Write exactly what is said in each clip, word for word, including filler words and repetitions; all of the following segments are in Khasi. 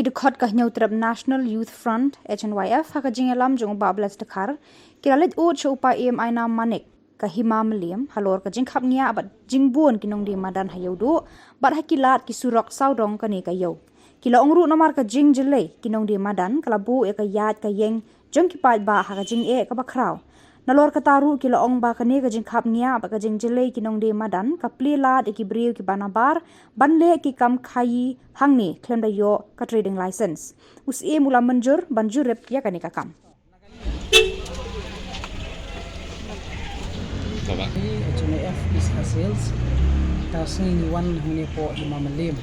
Ki dkhot ka Hynñiewtrep National Youth Front, H N Y F, ha ka jingïalam jong u Bah Blessed Dkhar, ki la leit ud sha u Paiem Ainam Manik, ka Hima Mylliem, halor ka jingkhapngiah bad jingbun ki nongdie madan ha Ïewduh bad ha ki lad ki surok sawdong kane ka ïew. Ki la ong ruh namar ka jingjyllei ki nongdie madan ka la buh ïa ka ïaid ka ïeng jong ki paidbah ha ka jingeh kaba khraw. Nalor kata ruh ki la ong ba kane ka jingkhapngiah bad ka jingjyllei ki nongdie madan ka plie lad ïa ki briew kiba nabar ban leh ki kam khaïi hangne khlem da ïoh ka trading license. U Syiem u la mynjur ban jurip ïa kane ka kam. Ni H N Y F East Khasi Hills. Te ka sngi ngi wan hangne hapoh Hima Mylliem.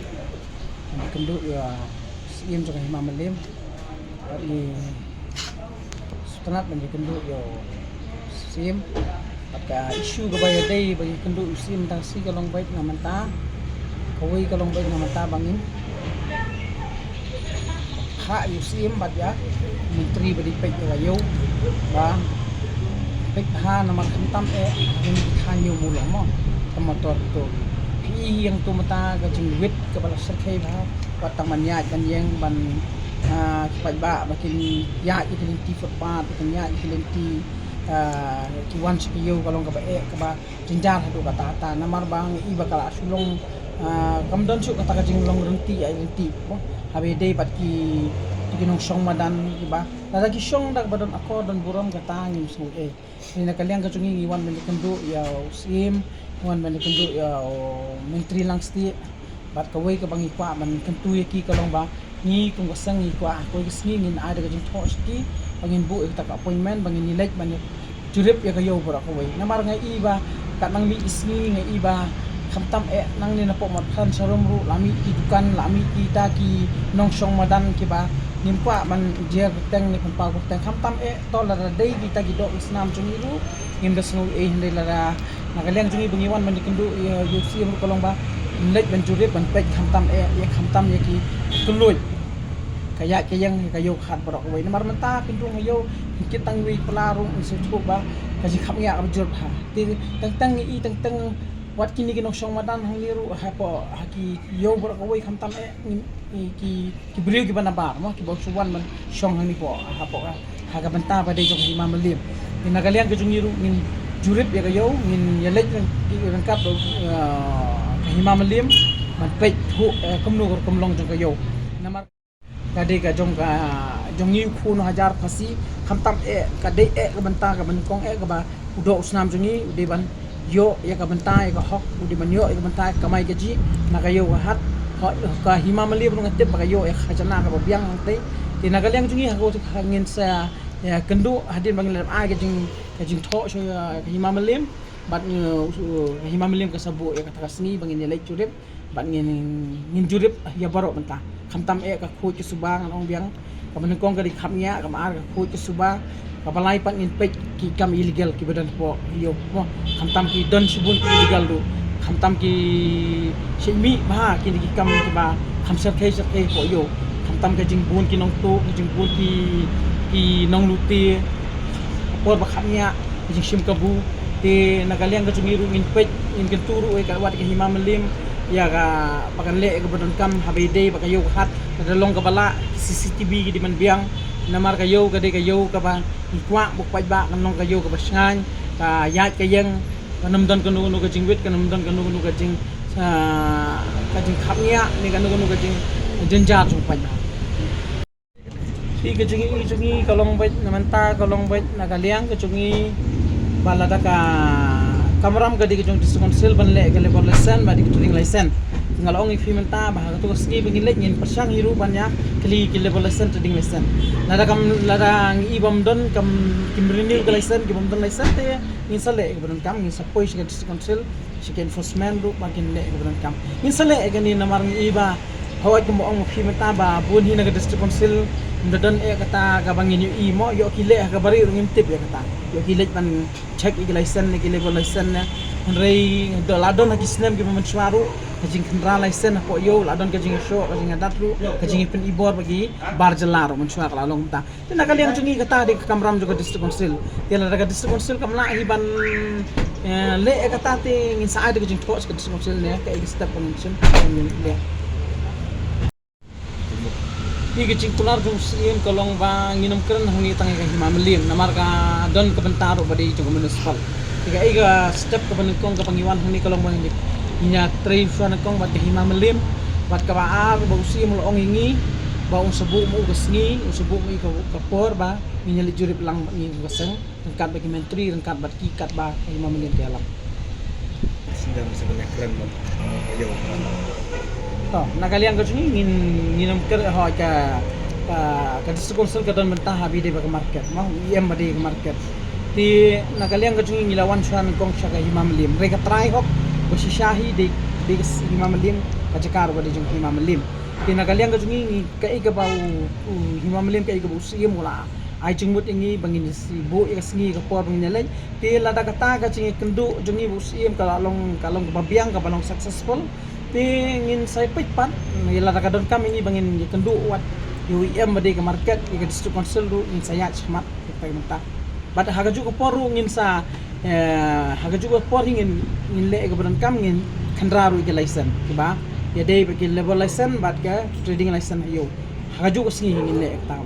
Ngi kynduh ïa u Syiem jong ka Hima Mylliem. Bad ngi sngewtynnat ban ïakynduh ïa u Syiem. Bad ka issue kaba ïadei ba ïakynduh ïa u Syiem te ka sngi ka long beit na mynta. Kawei ka long beit na mynta ba ngin ha ïa u Syiem bad ïa u Myntri ba dei peit ïa ka ïew ba peit bha namar khamtam eh ha kine ki thaiñ ïew mulong mo. Ka motor to phi ïa ïeng to mynta ka jingwit kaba la shyrkhei bha. Wat tang ban ïaid ban ïeng ban, ah, ki paidbah ba kin ïaid ïa ki lynti footpath, ba kin ïaid ïa ki lynti, ah, ki wan sha ki ïew ka long kaba eh kaba jynjar haduh katta katta namar ba ngi i ba ka la shu long, ah, kam don shuh kata ka jinglong lynti ïa lynti. Haba ïadei bad ki, ki nongshong madan kiba lada ki shong da kaba don akor don burom kata ngim sngew ei. Te na ka liang ka jong ngi ngi wan ban ïakynduh ïa u Syiem, ngi wan ban ïakynduh ïa u Myntri Langstieh. Bad kawei kaba ngi kwah ban kyntu ïa ki ka long ba ngi kum ka seng ngi kwah kawei ka sngi ngin ai da ka jingthoh sha ki ba ngin buh ïa kata ka appointment ba ngin ïaleit ban jurip ïa ka ïew baroh kawei. Namar nga i ba katba ngi mih ki sngi nga i ba khamtam eh nangne napoh Mawtphran sharum ruh la mih ki dukan la mih kita ki nongshong madan kiba ngim kwah ban jer kyrteng ne pynpaw kyrteng khamtam eh. To lada dei kita ki doh ki snam jong ngi ruh ngim da sngew ei hynrei lada na ka liang jong ngi ba ngi wan ban ïakynduh ïa u Syiem ruh ka long ba ngin leit ban jurip ban peit khamtam eh ïa khamtam ïa ki kylluid ka ïaid ka ïeng ïa ka ïew ka hat baroh kawei. Namar mynta pynrung ha ïew ngin kit tang wei pla ruh ngin sngewthuh ba ka jingkhapngiah kaba jur bha. Te teng teng ngi i teng teng wat kine ki nongshong madan hangne ruh hapoh ha ki ïew baroh kawei khamtam eh ngi, ngi ki ki briew kiba nabar mo kiba shu wan ban shong hangne hapoh hapoh ha ka bynta ba dei jong ka Hima Mylliem. Te na ka liang ka jong ngi ruh ngin jurip ïa ka ïew ngin ïaleit ryngkat ka Hima Mylliem ban peit thuh kumno ka rukom long jong ka ïew. Namar ka dei ka jong ka jong ngi u khun u hajar Khasi khamtam eh ka dei eh ka bynta kaba nyngkong eh kaba u doh u snam jong ngi u dei ban ïoh ïa ka bynta ïa ka hok u dei ban ïoh ïa ka bynta ïa ka kamai kajih na ka ïew ka hat. Ka Hima Mylliem ruh nga tip ba ka ïoh ïa ka khajana kaba biang hangtei. Te na ka liang jong ngi ha ka ngin sa ïakynduh hadien ba ngin leit ai ka jing ka jingthoh sha ka Hima Mylliem bad ka Hima Mylliem ka sa buh ïa kata ka sngi ba ngin ïaleit jurip. Bad ngin ngin jurip ïa baroh mynta khamtam eh ka khuid ka suba ngan ong biang. Kaba nyngkong ka dei khapngiah kaba ar ka khuid ka suba. Kaba lai pat ngin peit ki kam illegal kiba don hapoh ïew mo khamtam ki don shibun ki illegal ruh khamtam ki shim bha kine ki kam kiba kham shyrkhei shyrkhei hapoh ïew. Khamtam ka jingbun ki nongtuh ka jingbun ki ki nonglute ka por ba khapngiah ka jingshim kabu. Te na ka liang ka jong ngi ruh ngin peit ngin kyntu ruh ïa ka wat ka Hima Mylliem ïa ka ba kan leh ïa kaba donkam haba ïadei ba ka ïew ka hat ka da long kaba lah. C C T V ki dei ban biang namar ka ïew ka dei ka ïew kaba ngi kwah ba u paidbah kan long ka ïew kaba shngaiñ ka ïaid ka ïeng kan ym don kano kano ka jingwit kan ym don kano kano ka jing ka jingkhapngiah ne kano kano ka jingjynjar jong u paidbah. Hi ka jong ngi jong ngi ka long beit na mynta ka long beit na ka liang ka jong ngi ba lada ka kamram ka dei ka jong district council ban leh ka labour license ba dei ka trading license. Nga la ong ïa phi mynta ba ha kato ka sngi ba ngin leit ngin pyrshang hi ruh ban ïa kylli ki labour license trading license. Lada kam lada ngi i bym don kam kim renew ka license ki bym don license te ngin sa leh ka ba donkam ngin sa poi sha ka district council sha ka enforcement ruh ba kin leh ka ba donkam. Ngin sa leh kane namar ngi i ba hawai kumba ong ma phi mynta ba bun hi na ka district council ym da don eh kata kaba ngin ïohi mo ïoh ki leh ha kaba ri ruh ngim tip ïa kata ïoh ki leh ban check ïa ki license ne ki labour license ne. Hynrei la don ha ki snem kiba mynshuwa ruh ka jingkhynra license hapoh ïew la don ka jingishoh ka jingadat ruh ka jingpynibor ba ki bar jylla ruh mynshuwa ka la long mynta. Te na ka liang jong ngi kata dei ka kamram jong ka district council. Te lada ka district council kam lah hi ban leh ïa kata te ngin sa ai da ka jingthoh sha ka district council ne kaei ka step ba ngin shim ban leh. Ïa ka jingkular jong u Syiem ka long ba ngin ym kren hangne tang ïa ka Hima Mylliem namar ka don ka bynta ruh ba dei jong ka municipal. Ïa ka, ïa ka step kaba nyngkong kaba ngi wan hangne ka long ba ngin ïa trei shuwa nyngkong bad ka Hima Mylliem. Bad kaba ar ba u Syiem u la ong ïa ngi ba un sa buh ma u ka sngi, un sa buh ma u ka, ka por ba ngin ïa leit jurip lang bad ngi ka seng ryngkat bad ki myntri, ryngkat bad ki katba ka Hima Mylliem ka ïalam. Sdang sa ban kren bad, eh, ïa u. To, na ka liang ka jong ngi ngin, ngin ym kren, hooid ka, ka, ka District Council ka don bynta ha ba dei ba ka market, mo, E M ba dei ka market. Te na ka liang ka jong ngi ngi la wan shuwa nyngkong sha ka Hima Mylliem. Hynrei ka trai hok ba shisha hi dei, dei ka Hima Mylliem, ka jaka ruh ka dei jong Hima Mylliem. Te na ka liang ka jong ngi, ngi kaei kaba u, u Hima Mylliem, kaei kaba u Syiem u la ai jingmut ïa ngi ba ngin sa buh ïa ka sngi ka por ba ngin ïa leit. Te lada kata ka jingïakynduh jong ngi bad u Syiem ka la long, ka long kaba biang, kaba long successful, te ngin sa ïa peit pat. Lada ka donkam ïa ngi ba ngin ïakynduh wat ïa u E M ba dei ka market, ïa ka District Council ruh ngin sa ïaid shakhmat ïa ka mynta. Bad ha kajuh ka por ruh ngin sa, eh, ha kajuh ka por hi ngin, ngin leh ïa kaba donkam, ngin khynra ruh ïa ka license, kiba ïadei bad ka labour license bad ka trading license ha ïew. Ha kajuh ka sngi hi ngin leh ïa kata.